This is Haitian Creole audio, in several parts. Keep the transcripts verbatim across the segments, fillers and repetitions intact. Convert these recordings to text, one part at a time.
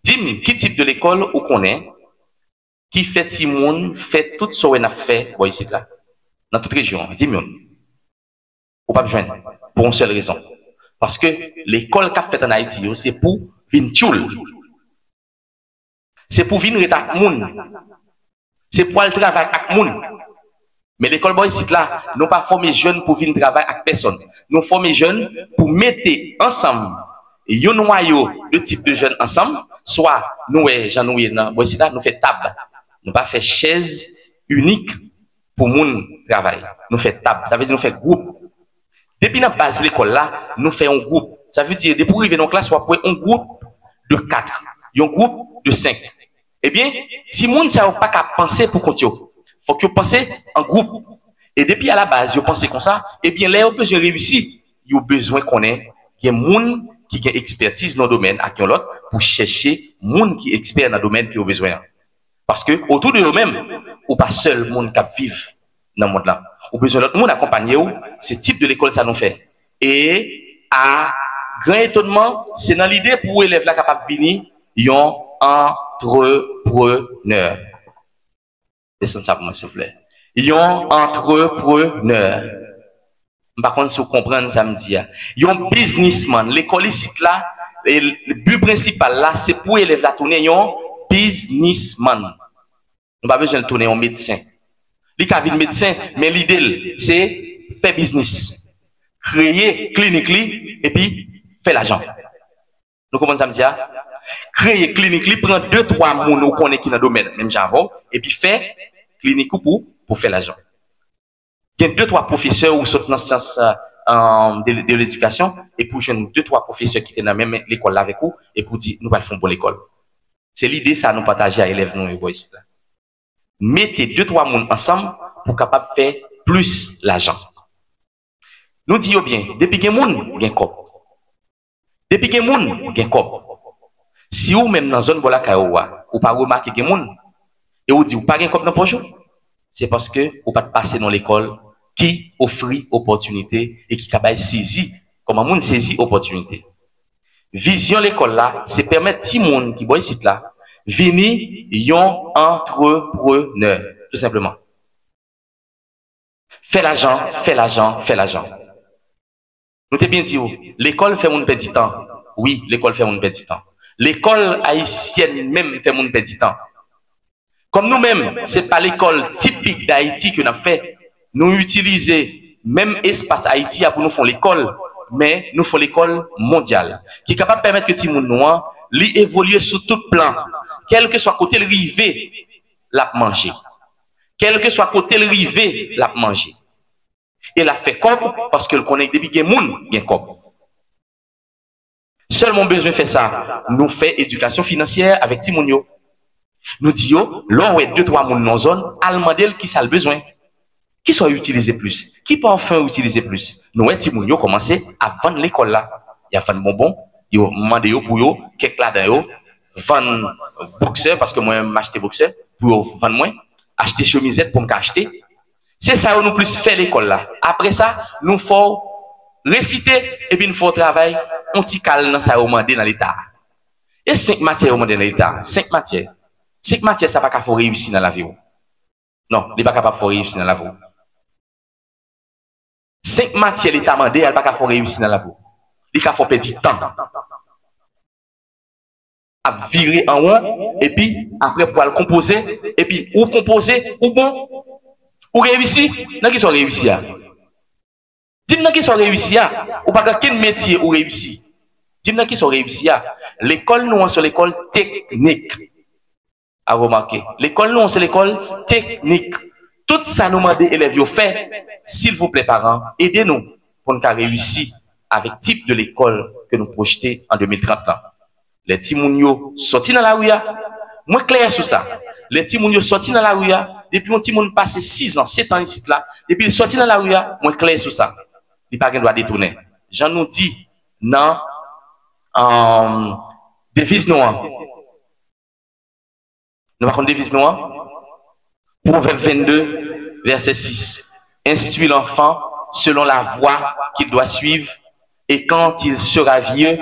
Di m, ki tip de lekòl ou konnen ki fè timoun fè tout sa w wè n ap fè bò isit la? Nan tout rejyon an, di m youn. Ou p ap jwenn pou yon sèl rezon. Paske lekòl k ap fèt ann Ayiti yo, se pou vin tchoul. Se pou vin ret ak moun. Se pou al travay ak moun. Men lekòl bò isit la, nou pa fòme jèn pou vin travay ak pèsòn. Nou fòme jèn pou mete ansanm yon nwayo de tip de jèn ansanm, swa nou wè jan nou ye nan bò isit la, nou fè tab. Nou pa fè chèz inik pou moun travay. Nou fè tab. Sa vle di nou fè gwoup. Depi nan baz lekòl la, nou fè yon gwoup. Sa vle di, depi w rive nan yon klas, w ap wè yon gwoup de kat, yon gwoup de senk. Ebyen, timoun sa yo pa ka panse pou kont yo. Fòk yo panse an gwoup. E depi alabaz, yo panse konsa, ebyen, lè yo bezwen reyisi, yo bezwen konnen gen moun ki gen ekspètiz nan domèn ak yon lòt pou chèche moun ki ekspè nan domèn ke yo bezwen an. Paske otou de yo menm, ou pa sèl moun k ap viv nan mond lan. Ou bezwen lòt moun akonpanye w, se tip de lekòl sa nou fè. E a gran etonman, se nan lide pou elèv la kapab vini yon antreprenè. Desann sa pou mwen, silvouplè. Yon antreprenè. M pa konn si w konprann sa m di a. Yon biznismann. Lekòl isit la, e, bi prensipal la, se pou elèv la tounen yon biznismann. Nou pa bezwen l tounen yon medsen. Li ka vin medsen, men lide l, se fè biznis. Kreye klinik li, epi fè lajan. Nou konprann sa m di a? Kreye klinik li, pran de, twa moun ou konnen ki nan domèn, menm jan avè w, epi fè klinik ou pou, pou fè lajan. Gen de, twa pwofesè ou sot nan syans, euh, de, de ledikasyon, epi w jwenn de, twa pwofesè ki te nan menm lekòl la avèk ou, epi w di, nou pral fè yon bon lekòl. Se lide sa nou pataje a elèv nou yo bò isit la. Mete de, twa moun ansanm pou kapab fè plis lajan. Nou di yo byen, depi gen moun, gen kòb. Depi gen moun, gen kòb. Si ou menm nan zòn bò lakay ou a, ou pa remake gen moun, e ou di ou pa gen kòb nan pòch ou, se paske ou pa t pase nan lekòl ki ofri opòtinite e ki ka bay sezi, kòman moun sezi opòtinite. Vizyon lekòl la, se pèmèt timoun ki bò isit la vini yon antreprenè, tou senpleman. Fè lajan, fè lajan, fè lajan. Nou te byen di w, lekòl fè moun pèdi tan. Wi, lekòl fè moun pèdi tan. Lekòl ayisyèn menm fè moun pèdi tan. Kòm nou menm, se pa lekòl tipik d Ayiti ke n ap fè, nou itilize menm espas Ayiti a pou nou fè yon lekòl, men nou fè yon lekòl mondyal, ki kapab pèmèt ke timoun nou an, li evolye sou tout plan. Kèlkeswa kote l rive, l ap manje. Kèlkeswa kote l rive, l ap manje. E l ap fè kòb paske l konnen depi gen moun, gen kòb. Sèlman w bezwen fè sa, nou fè edikasyon finansyè avèk timoun yo. Nou di yo, lè w wè de, twa moun nan yon zòn, al mande l kisa l bezwen. Kisa w itilize plis? Ki pafen w itilize plis? Nou wè timoun yo kòmanse ap vann lekòl la. Y ap vann bonbon, yo mande yo pou yo, kèk ladan yo, vann bòksè, paske mwen m achte bòksè, pou yo vann mwen, achte chemizèt pou m ka achte. Se sa yo nou plis fè lekòl la. Apre sa, nou fè w resite, epi n fè w travay yon ti kal nan sa yo mande nan leta a. E senk matyè yo mande nan leta a. Senk matyè. Senk matyè sa pa ka fè w reyisi nan lavi w. Non, li pa kapab fè w reyisi nan lavi w. Senk matyè leta mande a, li pa ka fè w reyisi nan lavi w. Li ka fè w pèdi tan. Ap vire an won, epi apre pou al konpoze, epi ou konpoze, ou bon, ou reyisi. Nan kisa w reyisi a? Di m nan kisa w reyisi a? Ou pa gen kenn metye ou reyisi. Di m nan kisa w reyisi a? Lekòl nou an se lekòl teknik. A remake, lekòl nou an se lekòl teknik. Tout sa nou mande elèv yo fè, silvouplè paran, ede nou pou n ka reyisi avèk tip de lekòl ke nou pwojte an de mil trant lan. Lè timoun yo sòti nan lari a, mwen klè sou sa. Lè timoun yo sòti nan lari a, depi yon timoun pase sis an, sèt an isit la, depi l sòti nan lari a, mwen klè sou sa. Li pa gen dwa detounen. Jan nou di nan, euh, deviz nou an. Nou pa konn deviz nou an? Pwovèb vennde, vèsè sis. Instruis l'enfant selon la voie qu'il doit suivre, et quand il sera vieux,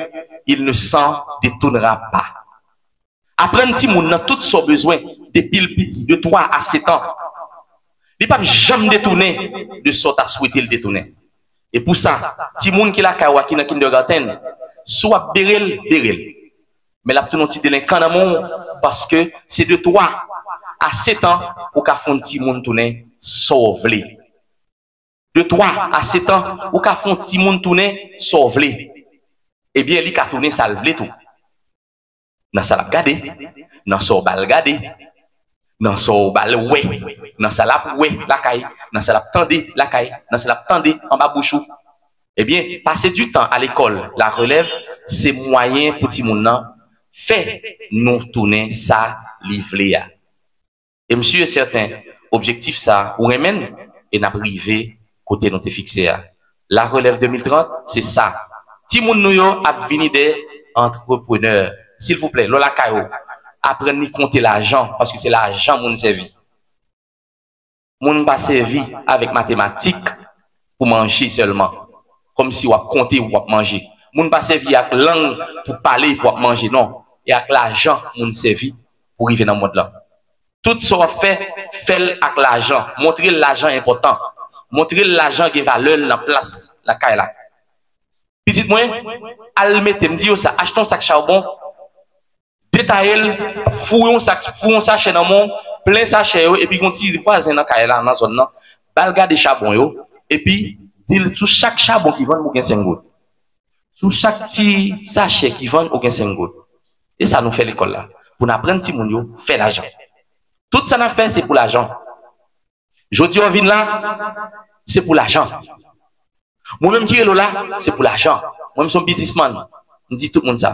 il ne s'en détournera pas. Aprann timoun nan tout sa w bezwen depi l piti, de twa a sèt an. Li p ap janm detounen de sa w ta swete l detounen. E pou sa, timoun ki lakay ou a ki nan kindergarten, si w ap bere l, bere l. Men l ap tounen yon ti delenkan nan men w, paske se de twa a sèt an ou ka fè yon timoun tounen sa w vle. De twa a sèt an, ou ka fè yon timoun tounen sa w vle. Ebyen, li ka tounen sa l vle tou. Nan sa l ap gade, nan sa w ba l gade, nan sa w ba l wè, nan sa l ap wè lakay, nan sa l ap tande lakay, nan sa l ap tande anba bouch ou. Ebyen, pase du tan a lekòl, la relèv, se mwayen pou timoun nan fè nou tounen sa li vle a. E m si e sèten, objektif sa, ou renmen l, e n ap rive kote nou te fikse a. La relèv de mil trant, se sa. Timoun nou yo ap vini de antreprenè. Silvouplè, lè w lakay ou, aprann li konte lajan, paske se lajan moun sèvi. Moun pa sèvi avèk matematik pou manje sèlman, kòmsi w ap konte, w ap manje. Moun pa sèvi ak lang pou pale, pou w ap manje, non. E ak lajan moun sèvi pou rive nan mond lan. Tout sa w ap fè, fè l ak lajan. Montre l lajan enpòtan. Montre l lajan gen valè l nan plas lakay la. Pitit mwen, al mete, m di yo sa, achte yon sak charbon, detaye l, foure yon sak, foure yon sachè nan men w, plen sachè yo, epi gen yon ti vwazen nan kay la, nan zòn nan, ba l gade chabon yo, epi di l sou chak chabon ki vann pou gen senk goud. Sou chak ti sachè ki vann, ou gen senk goud. E sa nou fè lekòl la, pou n aprann timoun yo fè lajan. Tout sa n ap fè, se pou lajan. Jodi a w vin la, se pou lajan. Mwen menm ki rele w la, se pou lajan. Mwen, m se yon biznismann. M di tout moun sa.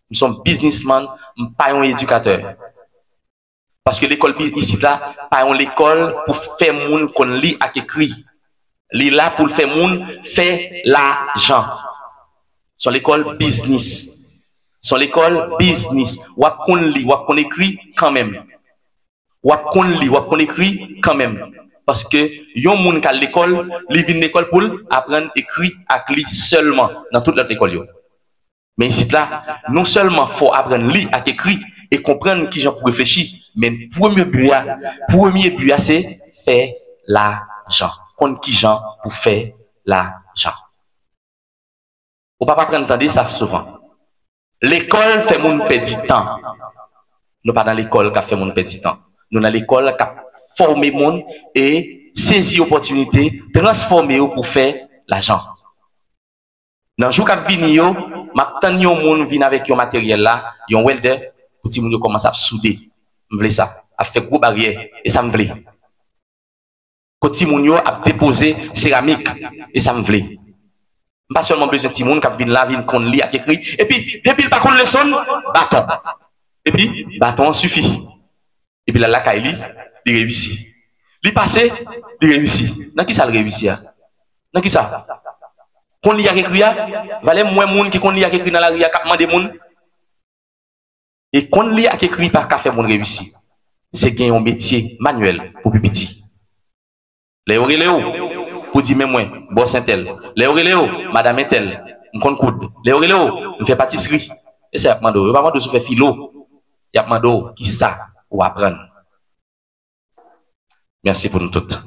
M se yon biznismann, m pa yon edikatè. Paske lekòl bi-, isit la, pa yon lekòl pou fè moun konn li ak ekri. Li la pou l fè moun fè lajan. Se yon lekòl biznis. Se yon lekòl biznis. W ap konn li, w ap konn ekri kanmenm. W ap konn li, w ap konn ekri kanmenm. Paske yon moun k al lekòl, li vin lekòl pou l aprann ekri ak li sèlman nan tout lòt lekòl yo. Men isit la, non sèlman fò w aprann li ak ekri e konprann kijan pou reflechi, men premye bi a, premye bi a se fè lajan. Konn kijan pou fè lajan. Ou p ap aprann tande sa souvan. Lekòl fè moun pèdi tan. Nou pa nan lekòl k ap fè moun pèdi tan. Nou nan lekòl k ap fòme moun e sezi opòtinite, transfòme yo pou fè lajan. Nan jou k ap vini yo, m ap tann yon moun vin avèk yon materyèl la, yon wèldè, pou timoun yo kòmanse ap soude. M vle sa. Ap fè gwo baryè. E sa m vle. Kot timoun yo ap depoze seramik. E sa m vle. M pa sèlman bezwen timoun k ap vin la, vin konn li ak ekri. Epi, depi l pa konn leson, baton. Epi, baton an sifi. Epi l al lakay li, li reyisi. Li pase, li reyisi. Nan ki sa l reyisi a? Nan ki sa? Konn li ak ekri a? Valè m wè moun ki konn li ak ekri nan lari a k ap mande moun. E konn li ak ekri pa ka fè moun reyisi. Se gen yon metye manyèl pou pi piti. Lè yo rele w pou di men mwen, bòs entèl. Lè yo rele w, madanm entèl, m konn koud. Lè yo rele w, m fè patisri. E sa y ap mande w. Yo pa mande w si w fè filo. Y ap mande w kisa ou aprann. Mèsi pou nou tout.